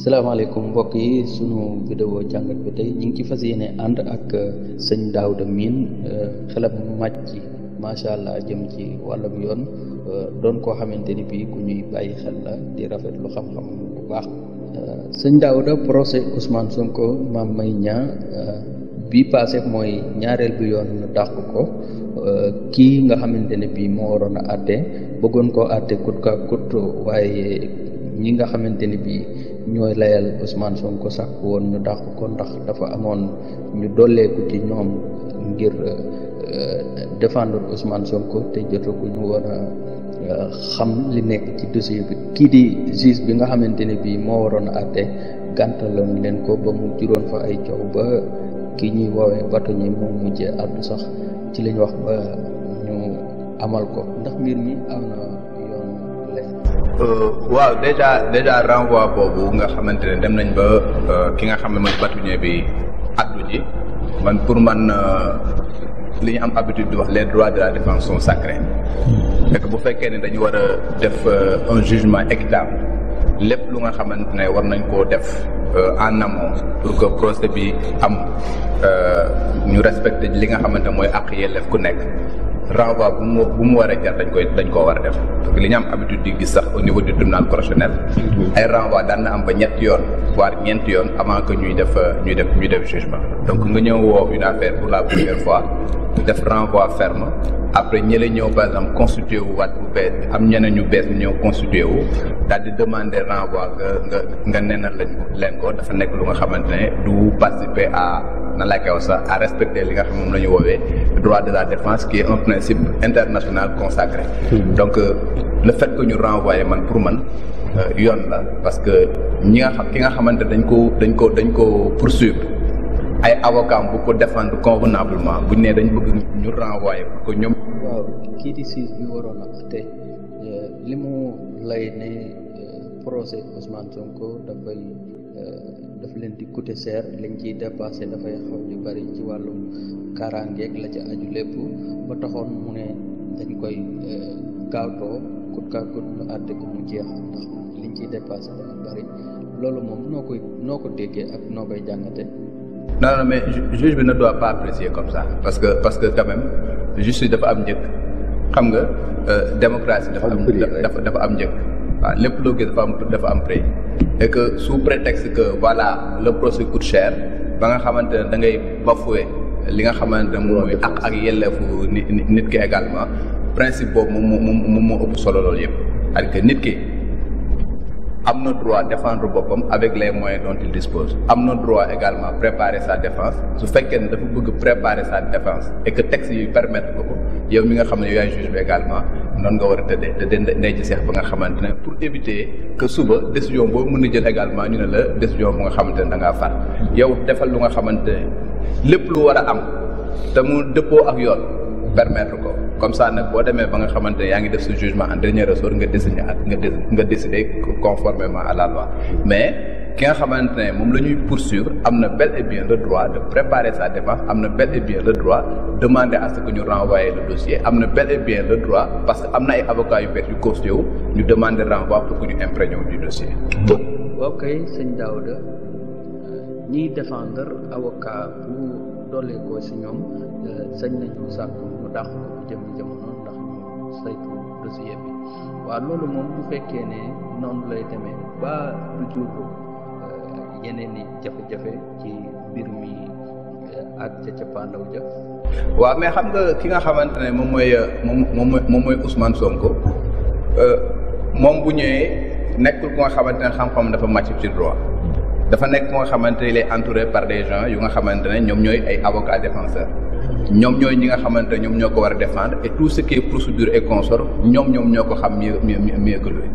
salaamaaleykum mbokk yi sunu vidéo jàngat bi tey ñu ngi ci fas yéene ànd ak sëñ Daouda Mine xelam màcc macha allah jëm ci wàllum yoon doon koo xamante ni bii ku ñuy bàyyi xel la di rafetlu xam-xam bu baax. sëñ Daouda procès Ousmane Sonko Mame Mbaye Niang bii passé mooy ñaareel bi yoon dàq ko kii nga xamante ne bii moo waroon a àtte bëggoon koo àtte kut ka kut waaye ñi nga xamante ni bii ñooy layal Ousmane Sonko sàkk woon ñu dàq ko ndax dafa amoon ñu dolleeku ci ñoom ngir défendre Ousmane Sonko te jotaguñu woon a xam li nekk ci dossier bi. kii di juge bi nga xamante ne bii moo waroon a àtte gàntaloon leen ko ba mu juróon fa ay coow ba kii ñuy woowee bâtonnier moom mujjee àddu sax ci lañ wax ba ñu amal ko ndax mbir mi am na yoon leer. waaw déjà renvoi boobu nga xamante ne dem nañ ba ki nga xam ne mooy bâtonnier bi addu ji man pour man li ñu am habitude di wax les droits de la défense sont sacrés. fekk bu fekkee ne dañu war a def un jugement équitable lépp lu nga xamante ne war nañ koo def en amont pour que procès bi am ñu respecté li nga xamante mooy àq yelleef ku nekk. renvoi bu mu war a jar dañ koo war a def parce que li ñu am habitude di gis sax au niveau du tribunal correctionnel ay renvoi daan na am ba ñetti yoon voire ñeenti yoon avant que ñuy def jugement. donc nga ñëw woo une affaire pour la première fois def renvoi ferme après ñële ñëw par exemple constitué wu waat bu bees am ñeneen ñu bees ñëw constitué wu daal di demander renvoi nga nenal leen ko dafa nekk lu nga xamante ne du participer à na laa koy wax sax à respecter li nga xam moom la ñu woowee droit de la défense qui est un principe international consacré. donc le fait que ñu renvoyer man pour man yoon la parce que ki nga xamante dañ ko poursuivre ay avocat bu ko défendre convenablement buñ ne dañ bëgg ñu renvoyer pour que ñoom. waaw kii di siis bi waroon a àtte li mu lay ne procès Ousmane Sonko dafay. daf leen di coûter cher liñ ciy dépassé dafay xaw yu bari ci wàllum kaaraangeeg la ca aju lépp ba taxoon mu ne dañ koy gaawtoo kut kaa kut ñu àtte ko mu jeex ndax liñ ciy dépassé dafa bari loolu moom noo ko déggee ak noo koy jàngate. non mais juge bi ne doit pas apprécier comme ça parce que quand même justice dafa am njëkk xam nga démocratie dafa am njëkk. waaw lépp loo gis dafa am prix et que sous prétexte que voilà le procès coûte cher ba nga xamante ne da ngay bafouer li nga xamante ne moom mooy ak yelleefu nit ki également principe boobu moom moo ëpp solo loolu yëpp c'est-à-dire que nit ki am na droit défendre boppam avec les moyens dont il dispose am na droit également préparer sa défense su fekkee ne dafa bëgg préparer sa défense et que texte yi permettre ko yow mi nga xam ne yow yaay juge bi également noonu nga war a tëddee ndey ci seex ba nga xamante ne pour éviter que suba décision boobu mën na jël également ñu ne la décision bu nga xamante ne da ngaa far yow defal lu nga xamante ne lépp lu war a am te mu dëppoo ak yoon permettre ko comme ça nag boo demee ba nga xamante ne yaa ngi def sa jugement en dernier ressort nga décider conformément à la loi mais ki nga xamante ne moom la ñuy poursuivre am na bel et bien le droit de préparer sa défense am na bel et bien le droit demander à ce que ñu renvoyer le dossier am na bel et bien le droit parce que am na ay avocats yu bees yu constitué wu ñu demander renvoi pour que ñu imprégné wu du dossier. ok sëñ Daouda ñiy défendre avocat bu doolee ko si ñoom sañ nañu sàkk mu dàq ko jëm jamono ndax ñu saytu dossier bi waaw loolu moom bu fekkee ne noonu lay demee ba du jur yeneen i jafe-jafe ci mbir mi ak ca cappaandaw ja. waaw mais xam nga ki nga xamante ne moom mooy Ousmane Sonko moom bu ñëwee nekkul ku nga xamante ne xam-xam dafa màcc ci droit dafa nekk ku nga xamante ne il est entouré par des gens yu nga xamante ne ñoom ñooy ay avocats défenseurs ñoom ñooy ñi nga xamante ne ñoom ñoo ko war a défendre et tout ce qui est procédure et consort ñoom ñoo ko xam mieux que lui.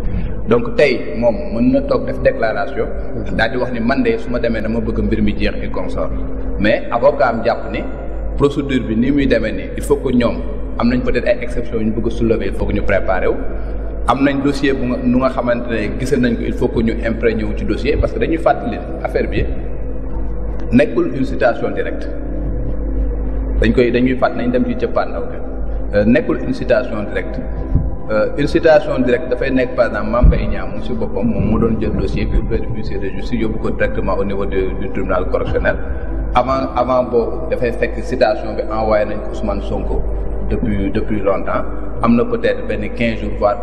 donc tey moom mën na toog def déclaration daal di wax ni man de su ma demee dama bëgg mbir mi jeex et consort mais avocat am jàpp ni procédure bi ni muy demee nii il faut que ñoom am nañ peut-être ay exceptions yu ñu bëgg a soulever il faut que ñu préparer wu am nañ dossier nu nga xamante ne gisal nañ ko il faut que ñu imprégné wu ci dossier parce que dañuy fàttali affaire bi nekkul une citation directe dañuy fàtt nañ dem ci cëppaandaw nekkul une citation directe une citation directe dafay nekk par exemple Mame Mbaye Niang moom si boppam moom moo doon jël dossier bi auprès du huissier de justice yóbbu ko directement au niveau du tribunal correctionnel avant boobu dafay fekk citation bi envoyé nañ ko Ousmane Sonko depuis longtemps am na peut-être benn 15 jours voire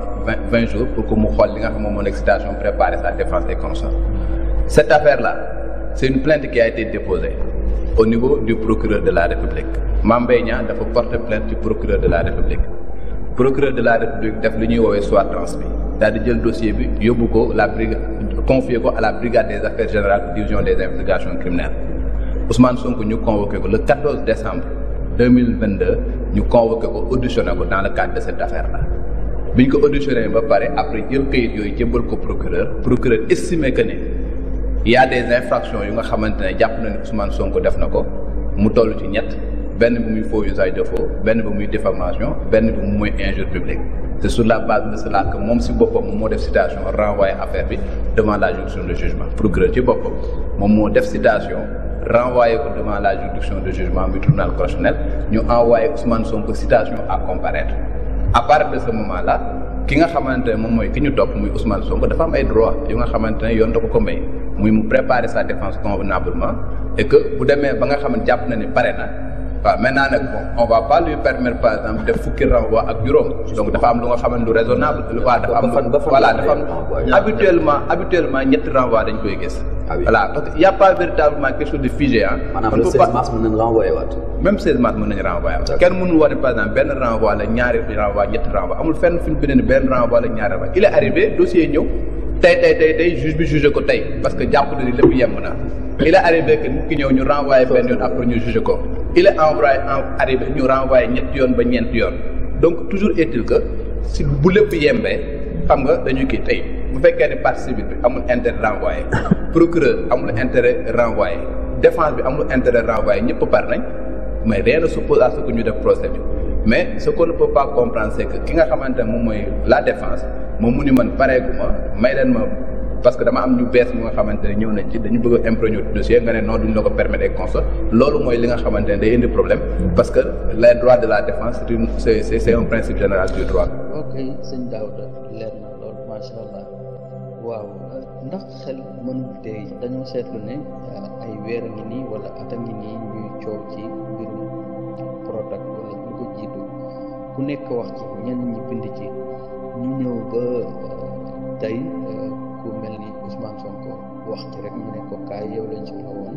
20 jours pour que mu xool li nga xam moom moo nekk citation préparer sa défense et consort. Cette affaire-là c'est une plainte qui a été déposée au niveau du procureur de la République. Mame Mbaye Niang dafa porter plainte du procureur de la République. Procureur de la République def li ñuy woowee soit transmis daal di jël dossier bi yóbbu ko confier ko à la brigade des affaires générales division des investigations criminelles. Ousmane Sonko ñu convoqué ko le 14 décembre 2022 ñu convoqué ko auditionné ko dans le cadre de cette affaire là bi ñu ko auditionné ba pare après jël kayit yooyu jébbal ko procureur estimé que ne y a des infractions yu nga xamante ne jàpp na ne Ousmane Sonko def na ko mu toll ci ñett benn bi muy faux usage de faux benn bi muy diffamation benn bi muy injure publique. C'est sur la base de cela que moom si boppam moom moo def citation renvoyé affaire bi devant la juridiction de jugement procureur ci boppam moom moo def citation renvoyé ko devant la juridiction de jugement du tribunal correctionnel ñu envoyé Ousmane Sonko citation à comparaître. À partir de ce moment là ki nga xamante ne moom mooy ki ñu topp muy Ousmane Sonko dafa am ay droits yu nga xamante ne yoon da ko may muy mu préparer sa défense convenablement et que bu demee ba nga xam ne jàpp na ni pare na. waaw maintenant nag bon on va pas lui permettre par exemple def fukki renvoi ak juróom donc dafa am lu nga xamante lu raisonnable waaw dafa am voilà dafa am habituellement ñetti renvoi dañ koy gis voilà parce que y a pas véritablement quelque chose de figé ah maanaam le 16 mars mën nañ renvoyer waat même 16 mars mën nañu renvoyer waat kenn mënul wax ne par exemple benn renvoi la ñaari renvoi ñetti renvoi amul fenn fi ñu bindee ne benn renvoi la ñaari renvoi il est arrivé dossier ñëw tey juge bi jugé ko tey parce que jàpp na ni lépp yemb na il est arrivé que nit ki ñëw ñu renvoyer benn yoon après ñu jugé ko il est arrivé ñu renvoyé ñetti yoon ba ñeenti yoon donc toujours est-il que si bu lépp yembee xam nga dañuy kii tey bu fekkee ne partie civile bi amul intérêt renvoyé procureur amul intérêt renvoyé défense bi amul intérêt renvoyé ñëpp par nañ mais rien ne s'oppose à ce que ñu def procès bi mais ce qu'on ne peut pas comprendre c'est que ki nga xamante ne moom mooy la défense moom mu ni man pareegu ma may leen ma parce que dama am ñu bees ñu nga xamante ne ñëw nañ ci dañu bëgg a imprégner dossier nga ne non duñ la ko permettre et consort loolu mooy li nga xamante ne day indi problème parce que les droits de la défense c'est un principe général du droit. ok sëñ Daouda leer na loolu macha allah waaw ndax xel mënul tey dañoo seetlu ne ay weer a ngi nii wala at a ngi nii ñuy coow ci mbirum Prodac wala ñu ko jiitu ku nekk wax ci ñenn ñi bind ci ñu ñëw ba tey. ku mel ni Ousmane Sonko wax ci rek ñu ne ko kaay yow lañ soxla woon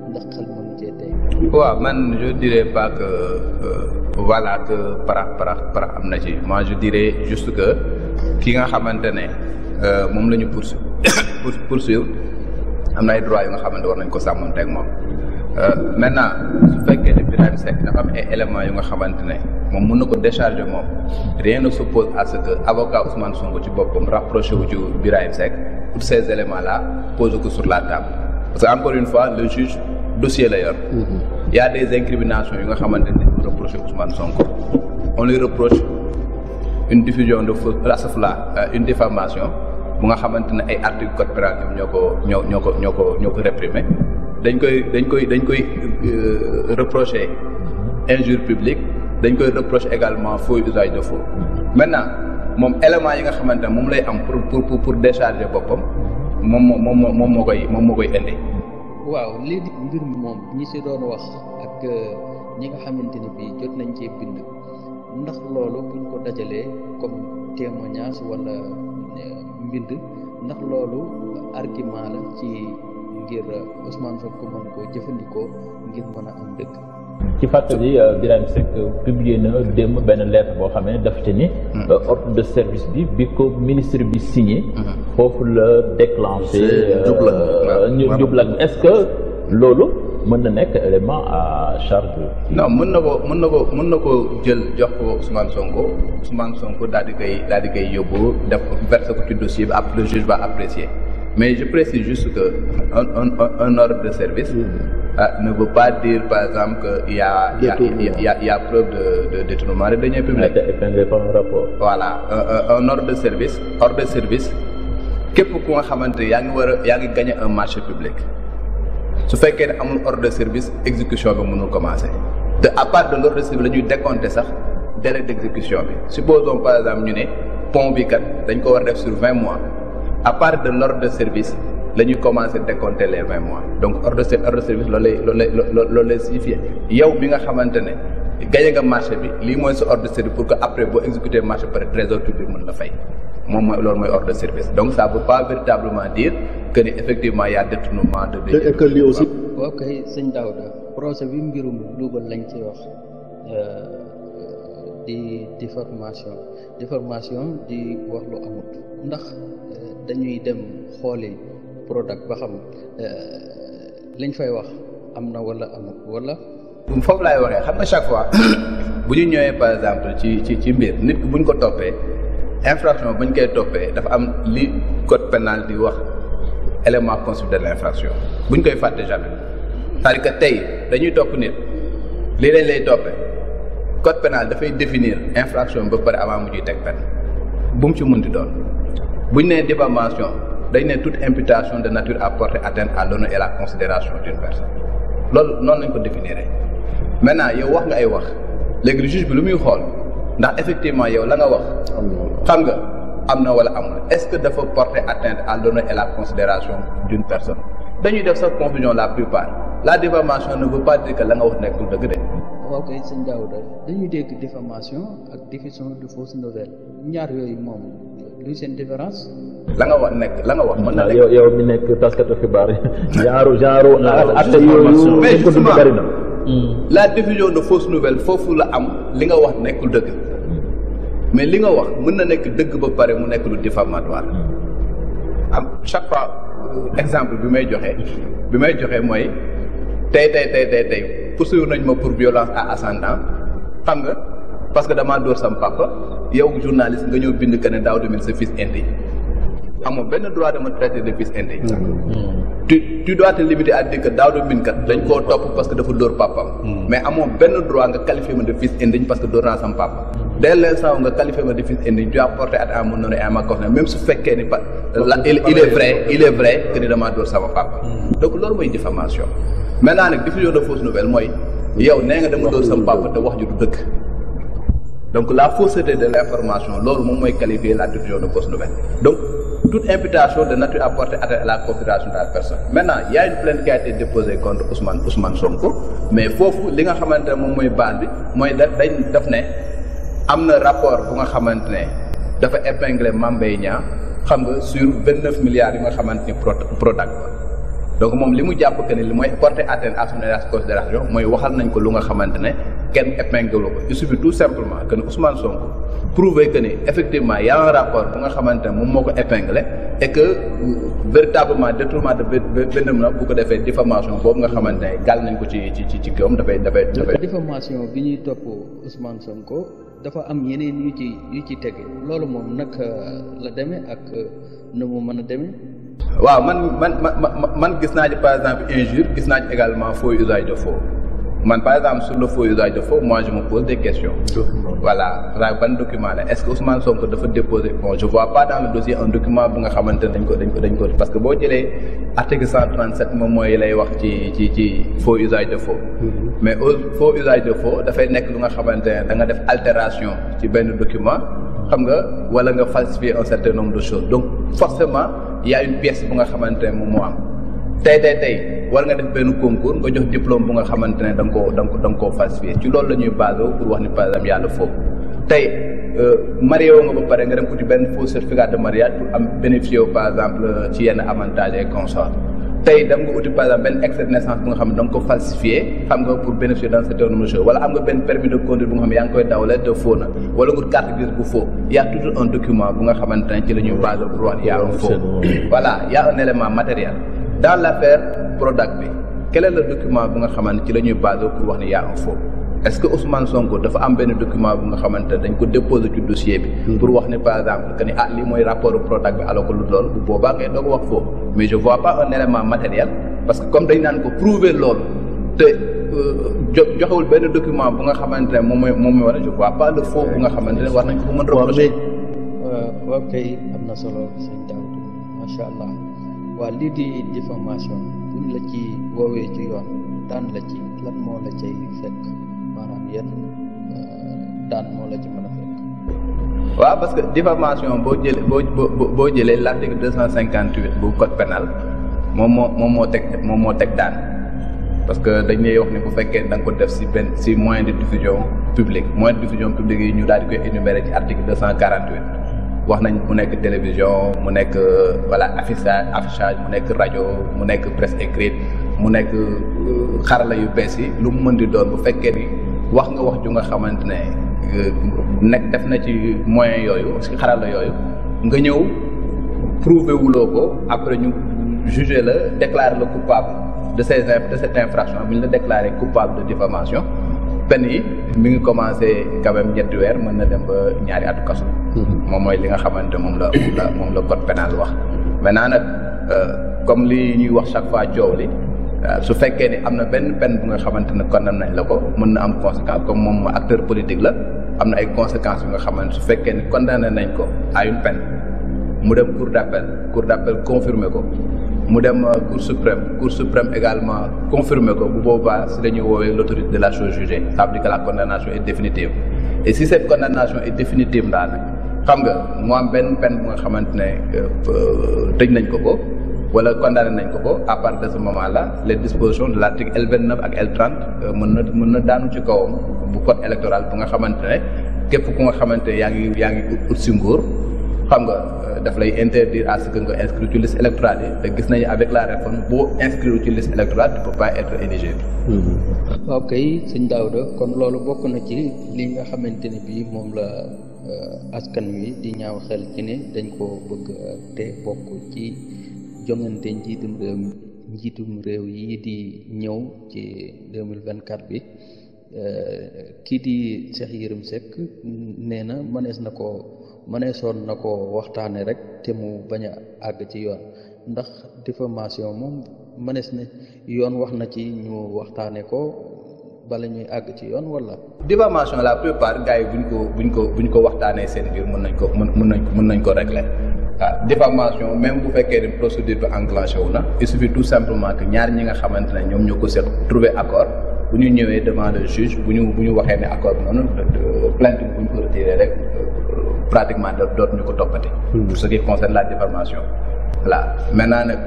ndax xel mënu cee tey. waaw man je dirais pas que voilà que para am na ci moi je dirais juste que ki nga xamante ne moom la ñu poursuivre am na ay droits yu nga xamante war nañ ko sàmmante ak moom maintenant su fekkee ne Birahim Seck dafa am ay éléments yu nga xamante ne moom mën na ko décharger moom rien ne s'oppose à ce que avocat Ousmane Sonko ci boppam rapproché wu ci Birahim Seck tous ces éléments là posé ko sur la table parce que encore une fois le juge dossier la yor. Il y a des incriminations yu nga xamante ne dañu reproché Ousmane Sonko on lui reproche une diffusion de faux une diffamation bu nga xamante ne ay articles code pénal ñoo ko réprimer dañ koy reprocher injure publique dañ koy reprocher également faux usage de faux maintenant moom élément yi nga xamante ne moom lay am pour décharger boppam moom moo koy indi. waaw léegi mbir mi moom ñi si doon wax ak ñi nga xamante ni bii jot nañ cee bind ndax loolu buñ ko dajalee comme témoignage wala mbind ndax loolu argument la ci ngir Ousmane Sonko mën koo jëfandikoo ngir mën a am dëgg. ci fàttali Birahim Seck publié na démb benn lettre boo xam ne daf ci ni ordre de service bi ko ministre bi signé foofu la déclenché njublag est-ce que loolu mën na nekk élément à charge non mën na ko jël jox ko Ousmane Sonko daal di koy yóbbu def verser ko ci dossier bi après le juge va apprécier mais je précise juste que un ordre de service ne veut pas dire par exemple que il y a preuve de détournement de deniers publics. Voilà un ordre de service képp ku nga xamante yaa ngi gagner un marché public su fekkee ne amul ordre de service exécution bi mënul commencer te à part de l'ordre de service la ñuy décompter sax délai d'exécution bi supposons par exemple ñu ne pont bi kat dañ ko war def sur 20 mois à part de l'ordre de service la ñuy commencer décompter les 20 mois donc ordre de service loolu lay signifier yow bi nga xamante ne gañe nga marché bi lii mooy sa ordre de service pour que après boo exécuter marché par trésor public mën la fay moom mooy loolu mooy ordre de service donc ça veut pas véritablement dire que ni effectivement y a détournement de et que lii aussi. ok sëñ Daouda projet bi mbirum luubal lañ ci wax di déformation di wax lu amut ndax dañuy dem xooli product ba xam liñ fay wax am na wala amut wala. foofu laay waxee xam nga chaque fois bu ñu ñëwee par exemple ci mbir nit ki bu ñu ko toppee infraction bu ñu koy toppee dafa am li code pénal di wax élément constitutif de l'infraction bu ñu koy fàtte jamais c'est-à-dire que tey dañuy topp nit lii lañ lay toppee code pénal dafay définir infraction ba pare avant mu ciy teg peine bu mu ci mënti doon bu ñu nee diffamation dañ ne toute imputation de nature à porter atteinte à l'honneur et la considération d'une personne loolu noonu lañ ko définir maintenant yow wax nga ay wax léegi juge bi lu muy xool ndax effectivement yow la nga wax xam nga am na wala amul est-ce que dafa porter atteinte à l'honneur et la considération d'une personne dañuy def sa confusion la plupart la diffamation ne veut pas dire que la nga wax nekkul dëgg de. waaw kay sëñ Daouda dañuy dégg diffamation ak diffusion de fausses nouvelles ñaar yooyu moom luy seen différence. la nga wax mën na nekk yow mi nekk taskatu xibaar genre atte yooyu mais justement bari na. la diffusion de fausses nouvelles foofu la am li nga wax nekkul dëgg mais li nga wax mën na nekk dëgg ba pare mu nekk lu diffamatoire am chaque fois exemple bi may joxe mooy tey poursuivre nañ ma pour violence à ascendant xam nga parce que damaa dóor sam papa yow journaliste nga ñëw bind que ne Daouda Mine sa fils indigne amoo benn droit de me traiter de fils indigne tu dois te limiter à dire que Daouda Mine kat dañ koo topp parce que dafa dóor papam mais amoo benn droit nga qualifier ma de fils indigne parce que dóor naa sam papa dès l'instant nga qualifier ma de fils indigne tu as porté atteinte à mon honneur et à ma conscience même su fekkee ni il est vrai que ni damaa dóor sama papa donc loolu mooy diffamation maintenant nag diffusion de fausses nouvelles mooy yow nee nga dama dóor sama papa te wax ju du dëgg donc la fausseté de l'information loolu moom mooy qualifier la diffusion de fausses nouvelles donc toute imputation de nature à porter atteinte à la considération de la personne maintenant il y a une plainte qui a été déposée contre Ousmane Sonko mais foofu li nga xamante ne moom mooy base bi mooy daf ne am na rapport bu nga xamante ne dafa épinglé Mame Mbaye Niang xam nga sur 29 milliards yi nga xamante ni Prodac donc moom li mu jàpp que ne li mooy porter atteinte à son considération mooy waxal nañ ko lu nga xamante ne kenn épinglé ko il suffit tout simplement que ne Ousmane Sonko prouver que ni effectivement y a un rapport bu nga xamante ne moom moo ko épinglé et que véritablement détournement de benn na bu ko defee diffamation boobu nga xamante ne gàll nañ ko ci kawam dafay. diffamation bi ñuy topp Ousmane Sonko dafa am yeneen yu ci tege loolu moom nag la demee ak nu mu mën a demee. waaw man gis naa ci par exemple injure gis naa ci également faux usage de faux man par exemple sur le faux usage de faux moi je me pose des questions. voilà ban document la est-ce que Ousmane Sonko dafa déposer bon je vois pas dans le dossier un document bu nga xamante ne dañ ko parce que boo jëlee article 137 moom mooy lay wax ci faux usage de faux. mais faux usage de faux dafay nekk lu nga xamante ne da nga def altération ci benn document xam nga wala nga falsifier un certain nombre de choses donc forcément il y a une pièce bu nga xamante ne moom moo am tey war nga def benn concours nga jox diplôme bu nga xamante ne da nga koo falsifier ci loolu la ñuy basé pour wax ni par exemple yàlla foofu tey marié woo nga ba pare nga dem uti benn faux certificat de mariage pour am bénéficier wu par exemple ci yenn avantages et consorts tey dem nga uti par exemple benn extrait de naissance bu nga xam ne da nga ko falsifier xam nga pour bénéficier d'un certain nombre de choses wala am nga benn permis de conduire bu nga xam ne yaa ngi koy dawale te faux na wala nga carte grise bu faux y a toujours un document bu nga xamante ne ci la ñuy basé pour wax y a un faux voilà y a un élément matériel dans l'affaire Prodac bi quel est le document bu nga xamante ci la ñuy basé pour wax ni y a un faux est-ce que Ousmane Sonko dafa am benn document bu nga xamante ne dañ ko déposé ci dossier bi pour wax ni par exemple que ni lii mooy rapport Prodac bi alors que lu loolu bu boobaa ngay doog wax faux mais je vois pas un élément matériel parce que comme dañ naan ko prouver loolu te joxewul benn document bu nga xamante ne moom mooy war a je vois pas le faux bu nga xamante ne war nañ ko mën reprocher. waaw kay am na solo sëñ Daouda macha allah waa lii di diffamation buñ la ci woowee ci yoon daan la ci lan moo la cay fekk maanaam yan daan moo la ci mën a fekk. waaw parce que diffamation boo jëlee l'article 258 bu code pénal moom moo teg daan parce que dañ lay wax ni bu fekkee da nga ko def si moyen de diffusion publique yi ñu daal di koy énumérer ci article 248 wax nañ mu nekk télévision mu nekk affichage mu nekk rajo mu nekk presse écrite mu nekk xarala yu bees yi lu mu mën di doon bu fekkee ni wax nga wax ju nga xamante ne def na ci moyen yooyu ci xarala yooyu nga ñëw prouver wuloo ko après ñu juger la déclarer la coupable de cette infraction bi ñu la déclarer coupable de diffamation peine yi mi ngi commencé quand même 7 weer mën na dem ba 2 atu kaso. moom mooy li nga xamante moom la code pénal wax. maintenant nag comme li ñuy wax chaque fois coow li su fekkee ni am na benn peine bu nga xamante ne condamné nañ la ko mën na am conséquence comme moom acteur politique la am na ay conséquences yu nga xamante su fekkee ni condamné nañ ko à une peine mu dem cour d'appel confirmer ko mu dem cour suprême également confirmer ko bu boobaa si dañuy woowee l'autorité de la chose jugée ça veut dire que la condamnation est définitive et si cette condamnation est définitive daal nag xam nga mu am benn peine bu nga xamante ne tëj nañ ko wala condamné nañ ko à partir de ce moment là les dispositions de l'article L29 ak L30 mën na daanu ci kawam bu code électoral bu nga xamante ne képp ku nga xamante ne yaa ngi ut si nguur xam nga daf lay interdire à ce que nga inscrire ci liste électorale yi te gis nañu avec la réforme boo inscrire ci liste électorale tu peux pas être éligible. ok sëñ Daouda kon loolu bokk na ci li nga xamante ne bii moom la askan wi di ñaaw xel ci ne dañ ko bëgg te bokk ci jongante njiitum réew yi di ñëw ci 2024 bi kii di Cheikh Yérim Seck nee na mëneesoon na ko waxtaane rek te mu bañ a àgg ci yoon ndax diffamation moom mënees na yoon wax na ci ñu waxtaane ko bala ñuy àgg ci yoon wala. diffamation la plupart gars yi buñ ko waxtaanee seen biir mën nañ ko régler waaw diffamation même bu fekkee ni procédure bi enclenché wu na il suffit tout simplement que ñaar ñi nga xamante ne ñoom ñoo ko seq trouver accord bu ñu ñëwee devant le juge bu ñu waxee ne accord bi noonu plainte bi bu ñu ko retiré rek pratiquement dootuñu ko toppati. pour ce qui concerne la diffamation voilà maintenant nag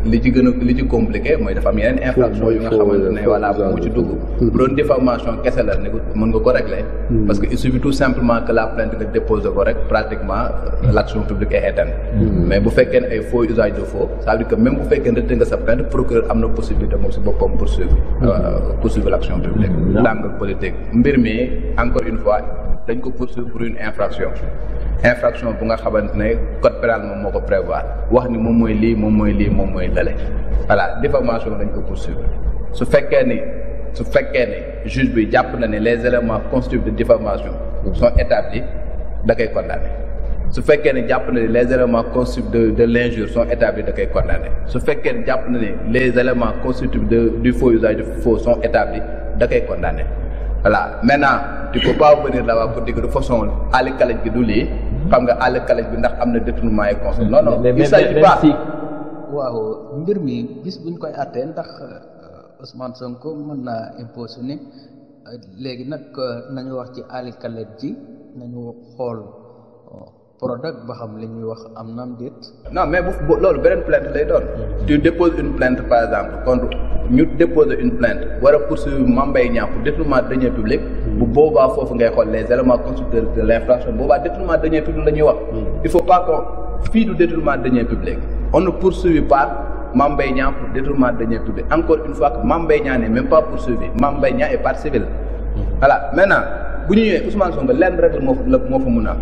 li ci compliqué mooy dafa am yeneen infraction yu nga xamante ne voilà moo ci dugg bu doon diffamation kese la ne mën nga ko régler parce que il suffit tout simplement que la plainte nga déposé ko rek pratiquement l'action publique est éteinte mais bu fekkee ne ay faux usage de faux ça veut dire que même bu fekkee ne retiré nga sa plainte procureur am na possibilité moom si boppam poursuivre l'action publique l'angle politique mbir mi encore une fois dañ ko poursuivre pour une infraction bu nga xamante ne code pénal moom moo ko prévoir wax ni moom mooy lii lale voilà diffamation dañ ko poursuivre su fekkee ne juge bi jàpp na ne les éléments constitutifs de diffamation sont établis da koy condamné su fekkee ne jàpp na ne les éléments constitutifs de l'injure sont établis da koy condamné su fekkee ne jàpp na ne les éléments constitutifs du faux usage de faux sont établis da koy condamné voilà maintenant tu peux pas venir là-bas pour dire que de façon àll kalaj gi du lii xam nga àll kalaj bi ndax am na détournement et constat non il s'agit pas waaw mbir mi bis buñ koy àttee ndax Ousmane Sonko mën naa imposé ni léegi nag nañu wax ci àll kalaj ji nañu xool Prodac ba xam li ñuy wax am naam déet. non mais bu loolu beneen plainte lay doon. tu déposes une plainte par exemple contre ñu déposer une plainte war a poursuivre Mame Mbaye Niang pour détournement de deniers publics. bu boobaa foofu ngay xool les éléments constitutifs de l'infraction boobaa détournement de deniers publics la ñuy wax. il faut pas que fii du détournement de deniers publics on ne poursuit pas Mame Mbaye Niang pour détournement de deniers publics encore une fois que Mame Mbaye Niang n'est même pas poursuivi Mame Mbaye Niang est partie civile. voilà maintenant bu ñu ñëwee Ousmane Sonko lenn rek moo fa mun a am.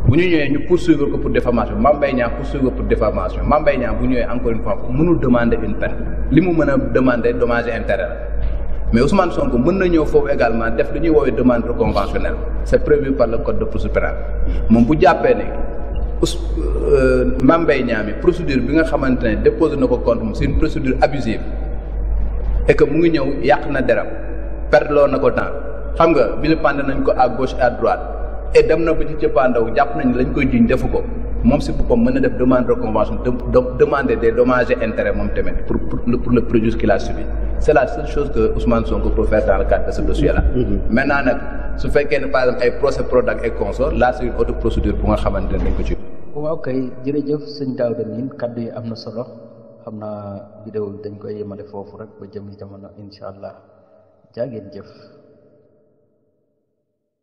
bu ñu ñëwee ñu poursuivre ko pour diffamation Mame Mbaye Niang poursuivre ko pour diffamation Mame Mbaye Niang bu ñëwee encore une fois mënul demander une peine li mu mën a demander dommage et intérêt la mais Ousmane Sonko mën na ñëw foofu également def lu ñuy woowee demande conventionnelle c'est prévu par le code de procédure pénale moom bu jàppee ne Mame Mbaye Niang mi procédure bi nga xamante ne déposé na ko contre moom c'est une procédure abusive et que mu ngi ñëw yàq na deram perdloo na ko temps xam nga vilipender nañ ko à gauche et à droite et dem na ba ci cëppaandaw jàpp nañ lañ koy jiñ defu ko moom si boppam mën na def demande de convention demander des dommages et intérêts moom tamit pour le préjudice qu'il a subi c'est la seule chose que Ousmane Sonko peut faire dans le cadre de ce dossier là maintenant nag su fekkee ne par exemple ay procès Prodac et consort là c'est une autre procédure bu nga xamante ne dañ ko ci. waaw kay jërëjëf sëñ Daouda Mine kaddu yi am na solo xam naa vidéo bi dañ koy yemale foofu rek ba jëm jamono incha allah jaa ngeen jëf.